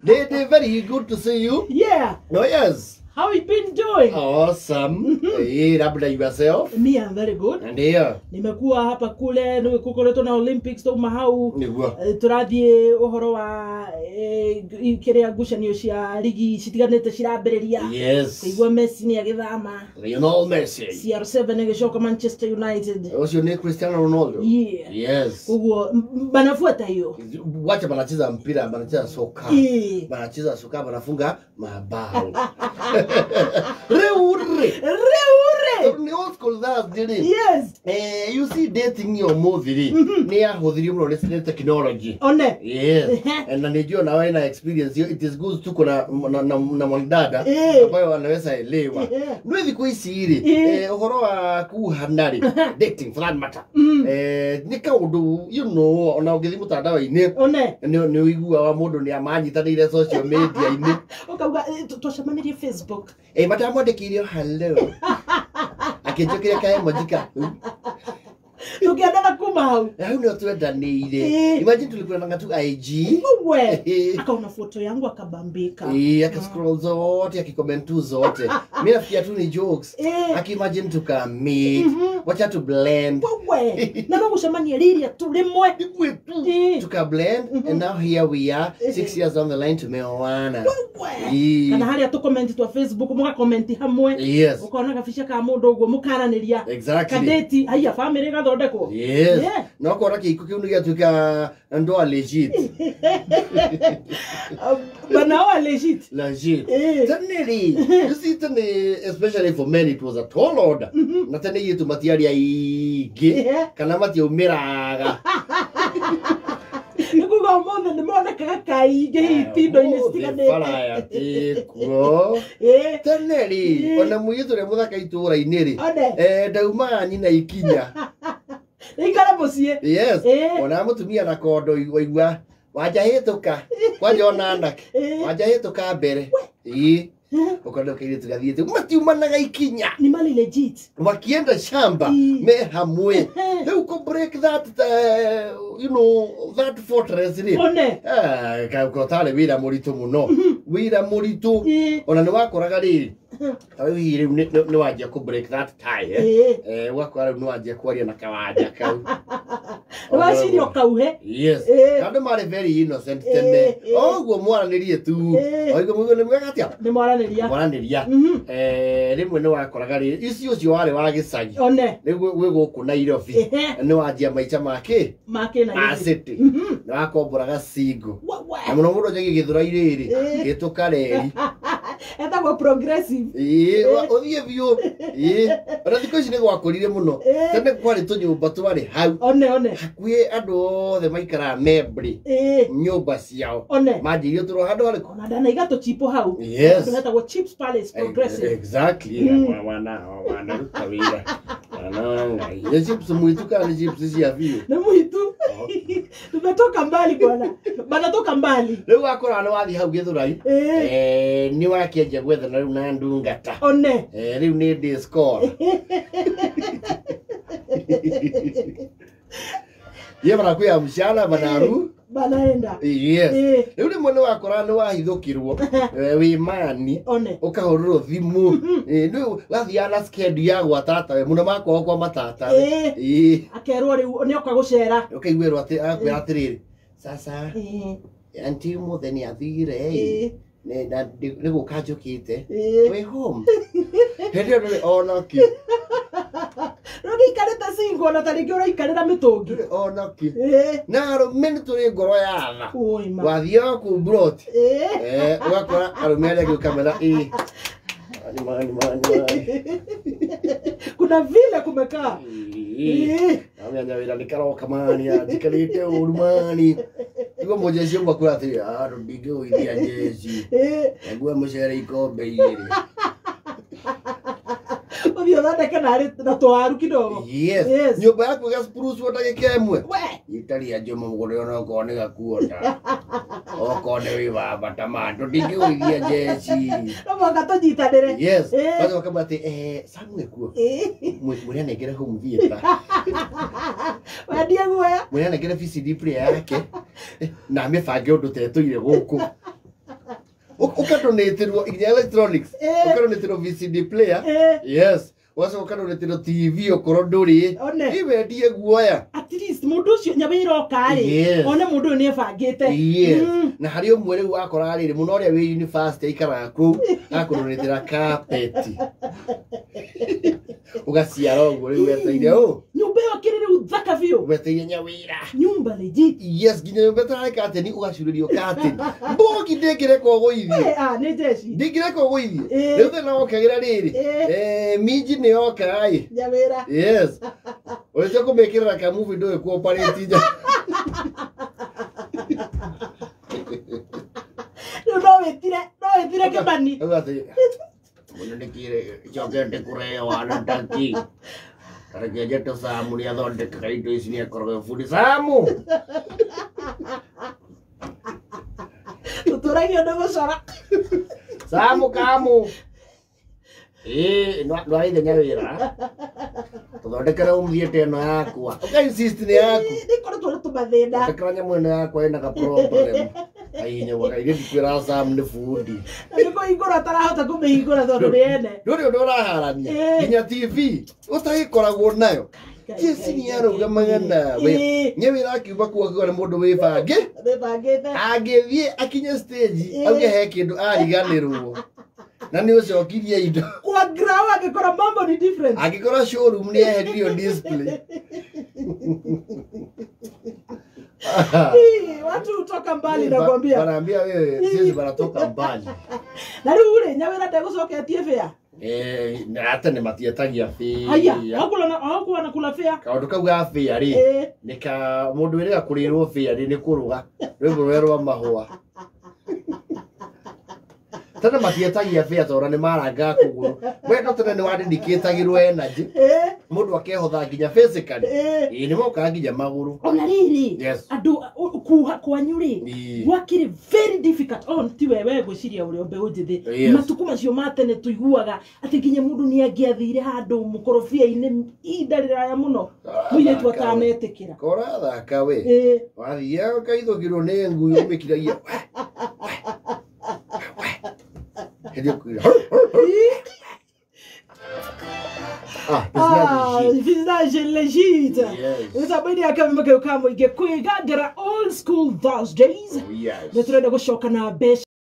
Dede, very good to see you. Yeah. Oh yes. How you been doing? Awesome. Eh, labda yourself. Me, I'm very good. Ndio. Nimekuwa hapa kule nikukoretwo na Olympics tauma hau. Niguo. Turathiĩ ũhoro wa kĩrĩa ngucanio cia rigi citiganĩte cirambĩrĩria. Yes. Kũigua Messi nĩ agĩthama. Lionel Messi. CR7 ĩgĩcoka Manchester United. Ũcio nĩ Cristiano Ronaldo. Yeah. Yes. Koguo banafuata hiyo. Wacha banacheza mpira, banacheza soka. Eh. Banacheza soka, banafunga mabao. Reure. Reure. Nĩ old school that did it. Yes. Eh, you see dating yo muthiri nĩ yahũthirio mũno nĩ technology. One. Yes. Ehe. Na nijua na wewe na experience hiyo, it is good tuko na mwanadada Eh. ambayo anaweza elewa. Eh. Nĩ thikũ ici rĩ, Eh. ũhoro wa kuhana rĩ, dating for that matter. Nĩ kaũndũ ona ũngĩthiĩ mũtandao-inĩ One. nĩ ũiguaga mũndũ nĩ amanyitanĩire social media-inĩ. Ũkauga twacemanirie Facebook. Eh, matamwandĩkĩire hello. Akĩnjũkĩria ka emoji ka. Tũkĩendana kuma hau. Hau nĩho twendanĩire. Eh. Imagine tulikuwa tu IG. Wewe. Eh. Akaona foto yangu akabambika. Eh, akascroll zote akicomment tu zote. Mimi nafikiria tu ni jokes. Eh. Akiimagine tukameet, wacha tu blend. Wewe. Na no gũcemania rĩrĩa tu rĩmwe. Rĩmwe tu Eh. tuka blend and now here we are 6 years down the line tumeoana. Wewe. Eh. Kana harĩa tũkomenti twa Facebook mũgakomenti hamwe. Yes. Ũkona gabica ka mũndũ ũguo mũkaranĩria. Exactly. Kadeti haiya famĩlĩ ĩgathondekwo. Yes. Yeah. Na ũkona kĩhiko kĩu nĩ gĩatuĩka ndoa legit. Banaoa legit. Legit. Eh. Tene rĩ, you see tene especially for men it was a tall order. Na tene itũ matiarĩ aingĩ Yeah. kana matiaumĩraga. Nĩ kuga ũmũthĩ nĩ monekaga kaingĩ hihi itindo-inĩ Ũmũthĩ bara citiganĩte. yatĩkuo. Eh. Tene rĩ, Eh. ona mũirĩtu ũrĩa mũthaka itũũra-inĩ rĩ, One. ndaumaga nyina ikinya. Ikare mũciĩ. Yes. Eh. Ona mũtumia na kondo waigua wanja hĩtũka kwanja ona anake Eh. wanja hĩtũka mbere. Ĩĩ. Ũkona kairĩtu gathiĩte matiumanaga ikinya. Nĩ marĩ legit. Wakienda shamba Ii. me hamwe. Rĩu kũ break that you know that fortress rĩ. One. Ah, kotarĩ wĩra mũritũ mũno. Wĩra mũritũ. Eh. Ona nĩ wakoraga rĩrĩ. Ta rĩu hihi rĩu nĩ wanjia kũ break that tie. Eh? Eh. Eh, ũgakora rĩu nĩ wanjia kwaria na kawanja kau. Nĩ waciria ũkauhe. Yes. Eh. Andũ marĩ very innocent Eh, tene. eh. Oguo mwaranĩrie tu. Eh. Oiguo mũigue nĩ mwega atĩa? Nĩ mwaranĩria. Mwaranĩria. Eh, rĩmwe nĩ wakoraga rĩ, ici ũcio warĩ wa gĩcagi. One. Rĩu gwĩ gũkũ Nairobi. Ehe. Nĩ wanjia maica ma kĩ? Makĩ Ma Nairobi. city. Nĩ wakomboraga single. Wewe. Na mũno mũno njagie Gĩthũrai rĩrĩ, Eh. gĩtũka reri. Etagwo progressive. Ĩĩ, ũthiĩ biũ. Ĩĩ. Ona thikũ ici nĩ gwakũrire mũno. Eh. Tene kwarĩ tũnyũmba twarĩ hau. One one. Hakuhĩ andũ othe maikaraga membri Eh. nyũmba ciao. One. Manjĩirio tũro handũ harĩkũ? Ona ndanaiga tũchipo hau. Yes. Handũ hetagwo Chips Palace Progressive. Exactly. Wana wanaruta wĩra. Wana Ngai. Nĩ chips mwitu kana nĩ chips cia biũ? Nĩ mũitu. Tumetoka mbali bwana. Banatoka mbali. Rĩu wakora nĩ wathiĩ hau Gĩthũrai. Eh. Eh, nĩ wakĩanjia gwethana rĩu na ndungata. One. Eh, rĩu nĩ ndĩ score. Ye banakuya mshana banaru. Banaenda. Yes. Eh. Rĩu rĩmwe nĩ wakora nĩ wahithũkĩrwo wĩ mani One. ũkahũrĩrwo thimũ. Eh, rĩu wathiaga na schedule ya gwa tatawe mũno makwao kwa matatawe. Eh. Ĩĩ. Akerwo rĩu nĩ oka gũcera. Ũkaiguĩrwo atĩ agakwĩra atĩrĩrĩ, sasa Eh. anti ũmũthĩ nĩ athire Eh. nĩ gũka njũkĩte. Eh. Wĩ home. Hĩndĩ ĩyo ndũrĩ ona kĩ. Rũgĩikarĩte single ona ta rĩngĩ ũraikarĩra mĩtũngi. Ndũrĩ ona kĩ. Eh. Na arũme nĩ tũrĩ ngoro ya tha. Ũima. Wathiaga kũu mburoti. Eh. Eh, ũgakora arũme arĩa angĩ ũkamera ĩ. Mani mani mani mani. Kuna vile kumekaa. Ĩ. Eh. Amenya wĩra nĩ karoka mani njikarĩte ũru mani. Niguo mũjeci ũmwe akwĩra atĩrĩ, "Ah, ndingĩgũithia njeci. Eh. Ngue mũcere ikombe igĩrĩ." Ũthiĩ ũthondeke narĩ na tũwaru kidogo. Yes. Yes. Nyũmba yaku ĩgasprucwo ndagĩka ĩmwe. We. Itarĩ ya Jomo mũgũnda ũyũ onokorwo nĩ gakuota. Okorwo nĩ wĩ wa bata ma tũtingĩgũithia njeci. No mũhaka tũnyitanĩre. Yes. Eh. Kwanza wakamwĩra atĩ Samuel kuo. Eh. Mwĩre anengere home theater. Wendie guoya. Mwĩre anengere VCD player yake na amĩbange ũndũ tetũire gũkũ. Ũkadonatĩrwo nginya electronics. Ũkadonatĩrwo VCD player. Yes. Ũgacoka ũkadonatĩrwo TV okorwo ndũrĩ. One. Iwendie guoya. At least mũndũ ũcio nyawĩra oka rĩ, Yes. one mũndũ ũyũ nĩ ebangĩte. Yes. Na harĩ ũmwe rĩu wakora rĩrĩ mũno ũrĩa wĩ university aikaraga kũu akũrũrĩtĩra kapeti ũgaciara ũguo rĩu weteire ũ Nyũmba ĩyo kĩrĩ rĩu thaka biũ. Weteire nyawĩra. Nyumba legit. Yes, nginya nyũmba ĩtararĩ kateni ũgacurĩrio kateni mbogi ndĩngĩreka ũgũithie. Nĩ njeci. Ndingĩreka ũgũithie rĩu thĩna wokagĩra rĩrĩ minji nĩ yoka ĩ. Nyawĩra. Yes, ũrĩte kũmĩkĩrĩra kamubi ndũĩ kuoparĩti nja. Rĩu no wĩtire Kĩmani. Auga atĩ mũno nĩkĩrĩ cokete kũreo na taki tareke njete Samu nĩ athondekaga indo ici nĩ akoragwo bundi Samu. Tũtũragio nĩ gũcora. Samu kamu ĩĩ ndwarĩire nyawĩra tũthondekere ũmũthiĩte ĩno yakwa ũka insist nĩ yaku. Nĩ koretwo nĩ tũmathĩna. Thondekera nyamũ ĩno yakwa ĩna ga problem aihinya kairĩtu kwĩra Sam nĩ bundi. Na nĩ kũhingũra atarahota kũmĩhingũra tondũ nĩ ene. Ndũrĩ ũndũ ũraharania nginya TV ũtagĩkoragwo nayo jeci nĩ arũgamaga nawe nyawĩra akiuma kũu akiuga nĩ mũndũ wĩbangĩ. Wĩbangĩte. Angĩthiĩ akinye stage auge he kĩndũ ariganĩrwo na nĩ ũcokirie indo. Kwa ground angĩkora mambo ni different. Angĩkorwo showroom nĩ eheririo display. Watu hutoka mbali nakwambia. Wanaambia wewe sisi wanatoka mbali. Na rĩu rĩ nyawĩra ndegũcoketie bĩa. Na hata nĩ matietagia Haya, bĩa. hawakuwa nakula fare. Kaũndũ kau ga bĩa rĩ nĩ ka mũndũ wĩrĩga kũrĩrwo bĩa rĩ nĩ kũrũga rwĩmbo rũrĩa rwa mahũa. Tene matietagia bĩa tondũ nĩ marangaga kũgũrũ. We no tene nĩ wandĩndĩkĩtagĩrwo energy. Mũndũ akehotha nginya physically. Ĩĩ nĩ mokaga nginya magũrũ. Ona rĩrĩ Yes. andũ kuha kwanyu rĩ gwakĩrĩ very difficult. Oh, ti wewe ngwĩciria ũrĩa mbeũ njĩthĩ. Yes. Matukũ macio ma tene tũiguaga atĩ nginya mũndũ nĩ angĩathire handũ mũkorobia-inĩ ihinda rĩraya mũno mũirĩtu atanetĩkĩra. Kora thaka we. Wathiaga ũkaithũkĩrwo nĩ ngui ũmĩkiragia. Hĩndĩ ĩyo Visage legit. Yes. Mĩtambo-inĩ ya kameme kau ka mũingĩ kwĩgangara old school Thursdays. Oh, yes. Nĩ tũrenda gũcoka na mbeca.